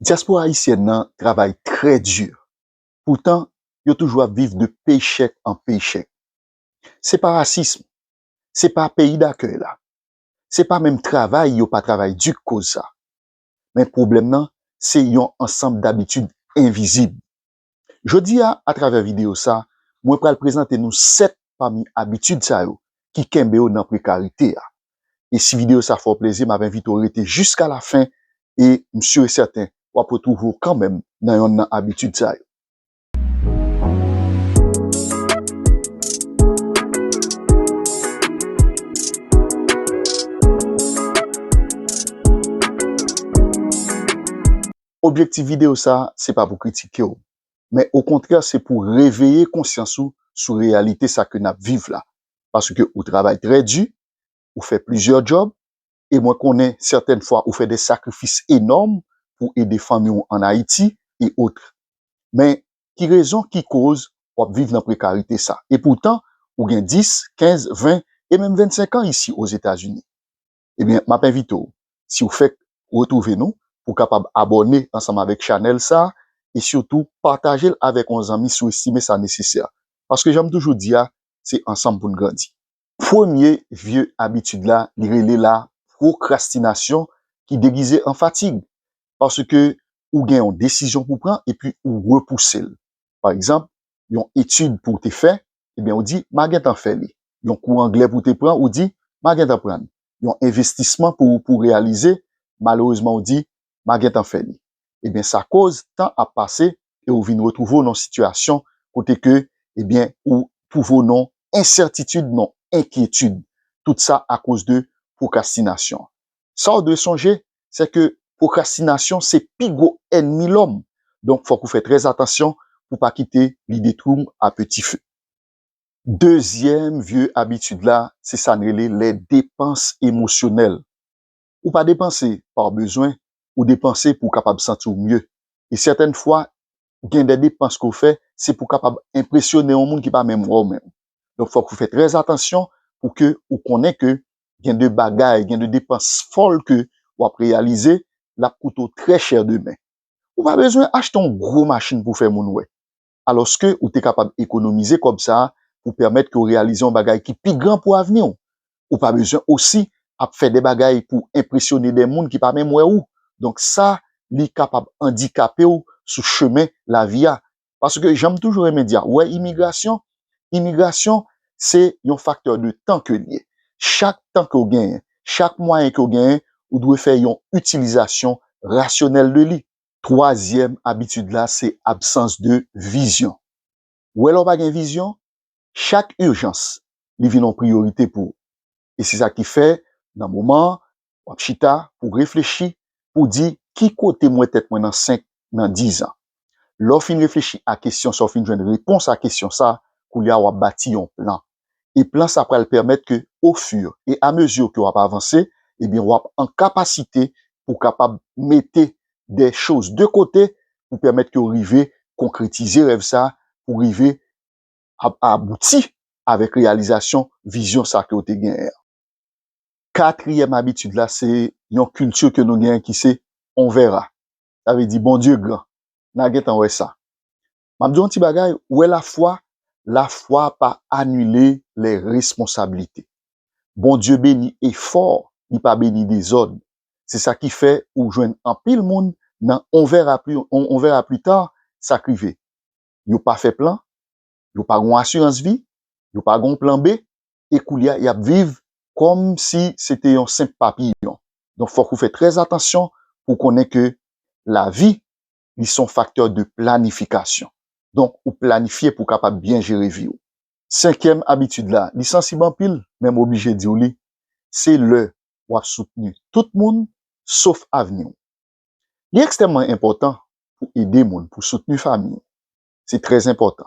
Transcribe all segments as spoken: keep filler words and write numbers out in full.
Dyaspora ayisyèn nan travay trè di. Poutan, yo toujou ap viv de peychèk an peychèk. Se pa rasism. Se pa peyi dakèy la. Se pa menm travay yo pa travay di k koz sa. Men pwoblèm nan, se yon ansanm dabitid envizib. Jodi a, atravè videyo sa, mwen pral prezante nou sèt pami abitid sa yo ki kenbe w nan prekarite a. E si videyo sa fè w plezi, m ap envite w rete jiska lafen e m si e sèten w ap retwouve w kanmenm nan yonn nan abitid sa yo. Objektif videyo sa, se pa pou kritike w, men okontrè, se pou reveye konsyans ou sou reyalite sa ke n ap viv la. Paske ou travay trè di, ou fè plizyè djòb, e mwen konnen sètèn fwa ou fè de sakrifis enòm pou ede fanmi w ann Ayiti e otrè. Men, ki rezon ki koz w ap viv nan prekarite sa? E poutan, ou gen dis, kenz, ven e menm vennsenk an isi Ozetazini. Ebyen, m ap envite w, si w fèk retwouve nou, pou w kapab abòne ansanm avèk chanèl sa, e sitou pataje l avèk yon zanmi si w estime sa nesesè. Paske jan m toujou di a, se ansanm pou n grandi. Premye vye abitid la, li rele la pwokrastinasyon ki degize an fatig. Paske ou gen yon desizyon pou pran epi ou repouse l. Pa egzanp, yon etid pou w te fè, ebyen ou di, "M a gentan fè li." Yon kou anglè pou w te pran, ou di, "M a gentan pran l." Yon envestisman pou, pou w reyalize, malerezman ou di, "M a gentan fè li." Ebyen sa koz tan ap pase e ou vin retwouve w nan yon sitiyasyon kote ke, ebyen, ou twouve w nan yon ensètitid, nan yon enkyetid. Tout sa akoz de pwokrastinasyon. Sa w dwe sonje, se ke pwokrastinasyon se pi gwo ènmi lòm. Donk, fòk ou fè trè atansyon pou pa kite li detwi w a peti fe. Dezyèm vye abitid la, se sa n rele les dépenses émotionnelles. Ou pa depanse pa w bezwen, ou depanse pou w kapab santi w mye. E sètèn fwa, gen de depans ke w fè, se pou w kapab enpresyone yon moun ki pa menm wè w menm. Donk, fòk ou fè trè atansyon pou ke ou konnen ke gen de bagay, gen de depans fòl ke w ap reyalize, l ap koute w trè chè demen. Ou pa bezwen achte yon gwo machin pou fè moun wè. Alòske ou te kapab ekonomize kòb sa a pou pèmèt ke w reyalize yon bagay ki pi gran pou avni w. Ou pa bezwen osi ap fè de bagay pou enpresyone de moun ki pa menm wè ou. Donk sa, li kapab andikape w sou chemen lavi a. Paske jan m toujou renmen di a, ou wè imigrasyon, imigrasyon se yon faktè de tan ke l ye. Chak tan ke w genyen, chak mwayen ke w genyen, ou dwe fè yon itilizasyon rasyonèl de li. Twazyèm abitid la, se absans de vizyon. Ou wè lè w pa gen vizyon, chak ijans, li vin yon priyorite pou ou. E se sa ki fè, nan moman an, w ap chita pou w reflechi, pou w di, "Ki kote m wè tèt mwen nan senk, nan diz an?" Lè w fin reflechi a kesyon sa, w fin jwenn repons a kesyon sa, koulye a w ap bati yon plan. E plan sa pral pèmèt ke, au fur et à mesure ke w ap avanse, ebyen, w ap an kapasite pou w kapab mete de choz de kote pou pèmèt ke w rive konkretize rèv sa, pou w rive ab-, abouti avèk reyalizasyon vizyon sa ke w te genyen an. Katriyèm abitid la, se yon kilti ke nou genyen ki se on verra. Sa vle di Bondye gran. N a gentan wè sa. M ap di yon ti bagay, ou wè lafwa, lafwa pa anile les responsabilités. Bondye beni efò, li pa beni dezòd. Se sa ki fè ou jwenn anpil moun nan on verra pli, on, on verra pli ta, sa k rive. Yo pa fè plan, yo pa gon asirans vi, yo pa gon plan B, e koulye a, y ap viv kòmsi se te yon senp papiyon. Donk, fòk ou fè trè atansyon pou konnen ke lavi, li se yon faktè de planifikasyon. Donk, ou planifye pou w kapab byen jere vi w. Senkyèm abitid la, li sansib anpil, men m oblije di w li, se lè w ap soutni tout moun, sof avni w. Li ekstrèmman enpòtan pou ede moun, pou soutni fanmi w. Se trè enpòtan.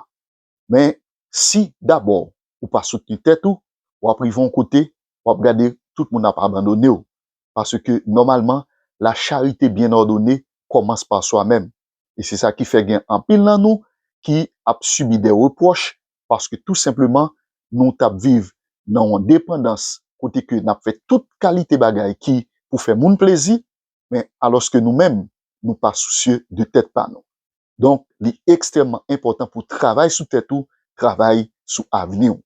Men, si dabò ou pa soutni tèt ou, w ap rive yon kote, w ap gade tout moun ap abandone w. Paske, nòmalman, la charité bien ordonnée commence par soi-même. E se sa ki fè gen anpil nan nou ki ap sibi de repwòch, paske tou senpleman, nou t ap viv nan yon depandans kote ke n ap fè tout kalite bagay ki pou fè moun plezi, men alòske nou menm, nou pa sousye de tèt pa nou. Donk, li ekstrèmman enpòtan pou travay sou tèt ou, travay sou avni w.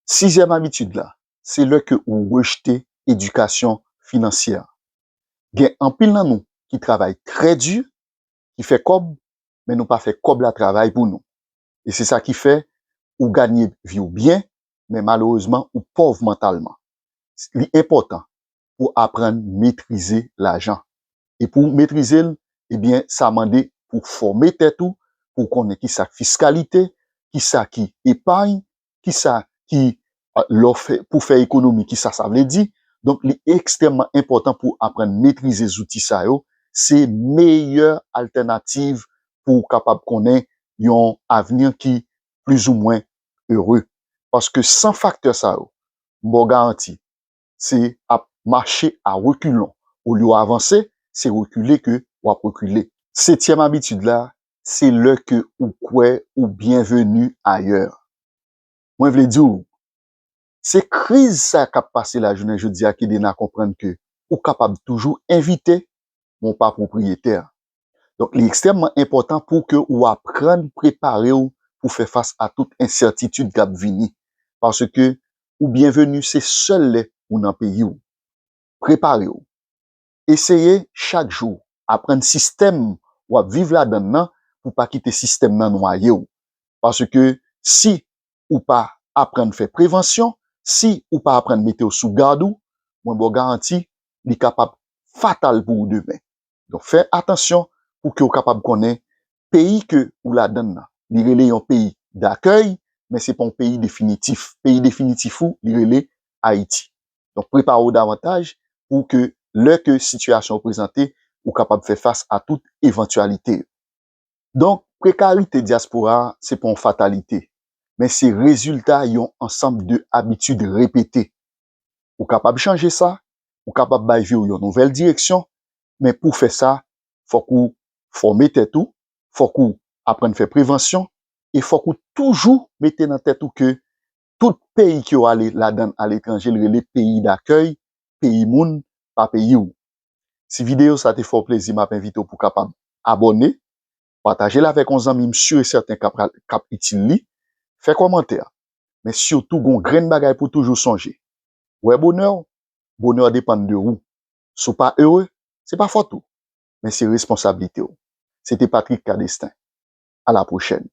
Sizyèm abitid la, se lè ke ou rejte edikasyon finansyè. Gen anpil nan nou ki travay trè di, ki fè kòb, men nou pa fè kòb la travay pou nou. E se sa ki fè ou ganye vi w byen, men malerezman ou pòv mantalman. Li enpòtan pou aprann metrize lajan. E pou w metrize l, ebyen, sa mande pou w fòme tèt ou, pou w konnen kisa k fiskalite, kisa ki epay, kisa ki, a, lè w fè, pou fè ekonomi, kisa sa vle di. Donk, li ekstrèmman enpòtan pou w aprann metrize zouti sa yo. Se meyè altènativ pou w kapab konnen yon avni ki plizoumwen ere. Paske san faktè sa yo, m ba w garanti, se ap mache a rekilon. Olye w avanse, se rekile ke w ap rekile. Setyèm abitid la, se lè ke ou kwè ou byenveni ayè. Mwen vle di w, se kriz sa k ap pase la jounen jodi a ki ede n a konprann ke ou kapab toujou envite, men w pa pwopriyetè. Donk, li ekstrèmman enpòtan pou ke ou aprann prepare w pou fè fas a tout ensètitid k ap vini. Paske ou byenveni se sèl lè ou nan peyi w. Prepare w. Eseye chak jou aprann sistèm w ap viv ladan l nan pou pa kite sistèm nan nwaye w. Paske si ou pa aprann fè prevansyon, si ou pa aprann mete w sou gad ou, mwen ba w garanti, li kapab fatal pou ou demen. Donk, fè atansyon pou ke w kapab konnen peyi ke ou ladan l nan. Li rele yon peyi dakèy, men se pa yon peyi definitif. Peyi definitif ou, li rele Ayiti. Donk, prepare w davantaj pou ke lè ke sitiyasyon yo prezante, ou kapab fè fas a tout evantyalite yo. Donk, prekarite dyaspora a, se pa yon fatalite, men se rezilta yon ansanm de abitid repete. Ou kapab chanje sa, ou kapab bay vi w yon nouvèl direksyon, men pou w fè sa, fòk ou fòme tèt ou, fòk ou aprann fè prevansyon, e fòk ou toujou mete nan tèt ou ke tout peyi ke w ale ladan l aletranje, l rele peyi dakèy, peyi moun, pa peyi w. Si videyo sa te fè w plezi, m ap envite w pou w kapab abòne, pataje l avèk yon zanmi, m si e sèten k ap, k ap itil li, fè kòmantè. Men sitou, gen yon grenn bagay pou w toujou sonje. Wè bonè w, bonè w depann de ou. Si w pa ere, se pa fòt ou, men se responsablite w. Se te Patrick Cadestin. À la prochaine.